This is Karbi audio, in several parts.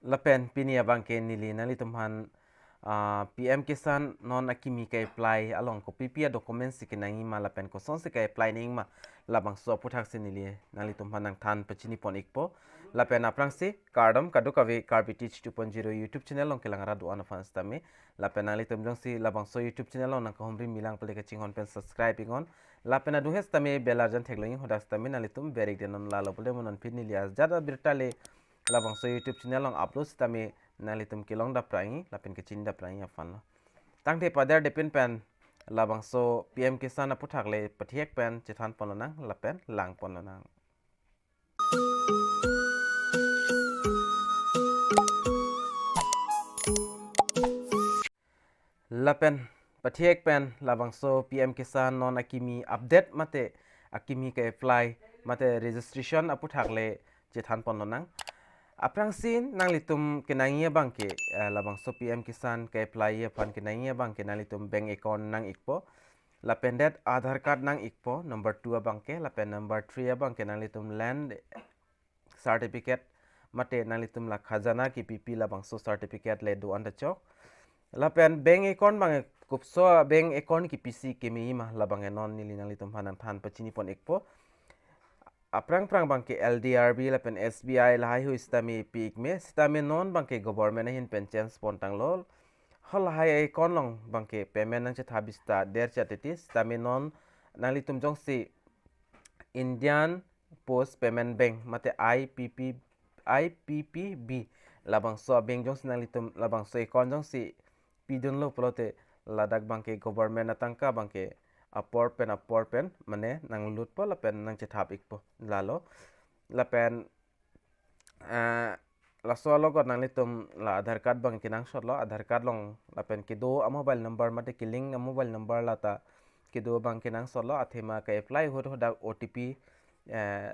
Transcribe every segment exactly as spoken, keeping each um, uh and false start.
Lapen pini abangke neli nanglitum aphan, ah, P M Kisan non akimi ke-apply along kopipi a-documents si kenangji ma lapen kosonsi ke-apply nangji ma, labangso aputhaksi neli nanglitum aphan nangthan pachini pon ikpo. Lapen aphrangsi kardom kadokave Karbi Teach two point zero YouTube channel along kelang rat do-an aphan sitame. Lapen nanglitum jongsi labangso YouTube channel along nangkahumri milang pale kachinghon pen subscribe iknon. Lapen adung he sitame bell arjan theklong iknon, hadak sitame nanglitum berik denon, lalo pule mo non pini neli ajat abirta le labangso YouTube channel along upload sitame nanglitum kelong daprangji lapen kachini daprangji aphanlo. Tangte pader depin pen labangso P M Kisan aputhak le pathek pen chethan pon lonang lapen lang pon lonang. Lapen pathek pen labangso P M Kisan non akimi update mate akimi ke-apply mate registration aputhak le chethan pon lonang. Aphrangsi nanglitum kenangji abangke, eh, labangso P M Kisan ke-apply aphan kenangji abangke nanglitum bank account nang ikpo. Lapen det Aadhaar card nang ikpo, number two abangke, lapen number three abangke nanglitum land certificate mate nanglitum la khajana kipipi labangso certificate le do-an ta chok. Lapen bank account abang kupso bank account kipisi kemeji ma labangke non neli nanglitum aphan nangthan pachini pon ikpo. Aphrang phrang abangke L D R B lapen S B I lahai hui sitame pi ikme, sitame non abangke government ahin pen change pon tanglo. Halahai account along abangke payment nangchethap sita der chatiti, sitame non nanglitum jongsi Indian Post Payment Bank mate I P P, I P P B labangso a-bank jongsi nanglitum labangso account jongsi pidunlo pulote ladak abangke government atangka abangke apor pen apor pen mane nanglutpo lapen nangchethap ikpo lalo. Lapen, eh, laso alogot nanglitum la Aadhaar card abang kenangsotlo, Aadhaar card along lapen kedo a-mobile number mate kelink a-mobile number lata kedo abang kenangsotlo, athema ke-apply ahut hadak O T P, eh,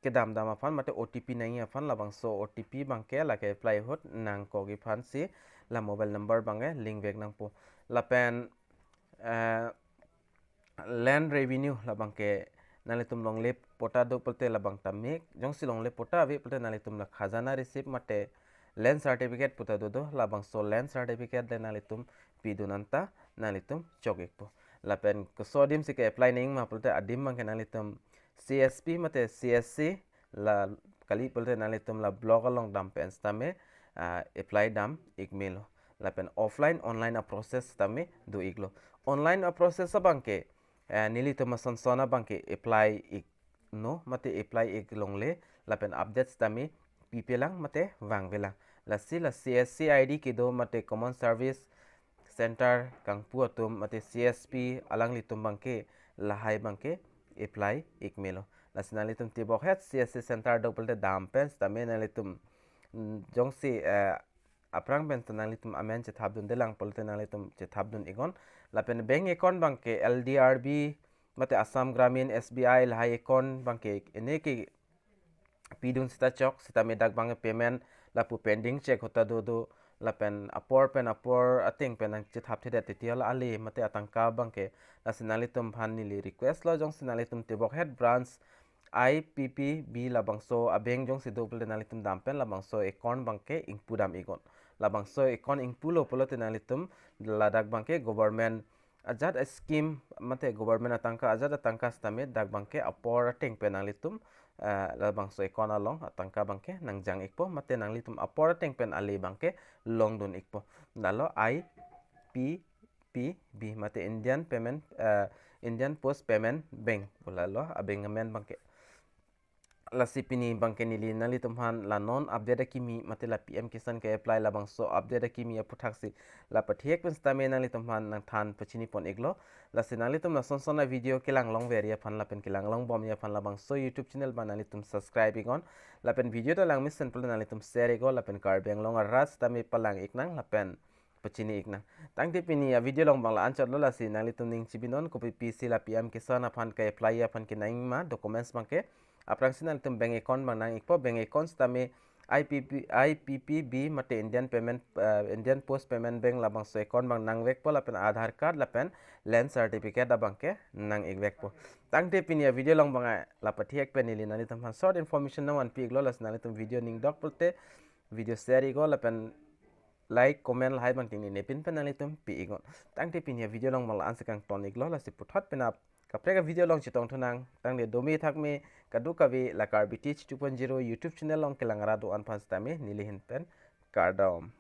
kedam dam aphan mate O T P nangji aphan labangso O T P abangke la ke-apply ahut nangkokji aphansi la mobile number abangke link vek nangpo. Lapen, eh, land revenue labangke nanglitum longle patta do pulote labang ta mek, jongsi longle patta ave pulote nanglitum la khajana receipt mate land certificate pu ta dodo, labangso land certificate le nanglitum pidun anta nanglitum chok ikpo. Lapen koso adim si ke-apply nangji ma pulote adim abangke nanglitum C S P mate C S C la kali pulote nanglitum la block along dam pen sitame, ah, apply dam ikmelo. Lapen offline online a-process sitame do iklo. Online a-process abangke, eh, nelitum ason son abangke apply iknon mate apply ik longle lapen update sitame pipelang mate vangvelang. Lasi la C S C I D kedo mate Common Service Center kangpu atum mate C S P alanglitum abangke lahai abangke apply ikmelo. Lasi nanglitum tibok het C S C center do pulote dam pen sitame nanglitum, mm, jongsi, eh, aphrang pen ta nanglitum amen chethap dundelang pulote nanglitum chethap dun iknon. Lapen bank account abangke L D R B mate Assam Gramin S B I lahai account abangke ene ke pidun sita chok, sitame dak abangke payment lapu pending check ahut ta dodo, lapen apor pen apor ateng pen nangchethap thedet titi hala ale mate atangka abangke. Lasi nanglitum aphan neli request lo, jongsi nanglitum tibok het branch I P P B labangso a-bank jongsi do pulote nanglitum dam pen labangso account abangke ingpu dam iknon. Labangso account ingpulo pulote nanglitum ladak abangke government ajat a-scheme mate government atangka ajat atangka sitame dak abangke apor ateng pen nanglitum, eh, labangso account along atangka abangke nangjang ikpo mate nanglitum apor ateng pen ale abangke longdun ikpo. Lalo I P P B mate Indian Payment, eh, Indian Post Payment Bank pu lalo a-bank amen abangke. Lasi pini abangke neli nanglitum aphan la non update akimi mate la P M Kisan ke-apply labangso update akimi aputhaksi la pathek pen sitame nanglitum aphan nangthan pachini pon iklo. Lasi nanglitum lason son a-video kelang longverji aphan lapen kelang longbomji aphan labangso YouTube channel abang nanglitum subscribe iknon. Lapen video ta langmesen pulote nanglitum share iknon lapen Karbi Anglong arat sitame palang iknang lapen pachini iknang. Tangte pini a-video along abang la-anchotlo, lasi nanglitum ning chibinon kopipi si la P M Kisan aphan ke-apply aphan kenangji ma documents abangke. Aphrangsi nanglitum bank account abang nang ikpo, bank account sitame I P P, I P P B mate Indian Payment, eh, Indian Post Payment Bank labangso account abang nangvekpo lapen Aadhaar card lapen land certificate abangke nang ikvekpo. Tangte pini a-video along abang la pathek pen neli nanglitum aphan short information nangvanpi iklo, lasi nanglitum video ning dok pulote video share iknon lapen like, comment lahai bang ting ne pin pen nanglitum pi iknon. Tangte pini avideo along mo la-an si kangton iklo, lasi puthot penap kaprek avideo along chetong thunang. Tangte dome thakme kadokave la Karbi Teach two point zero YouTube channel along kelang ra do-an aphan sitame neli ahin pen kardom.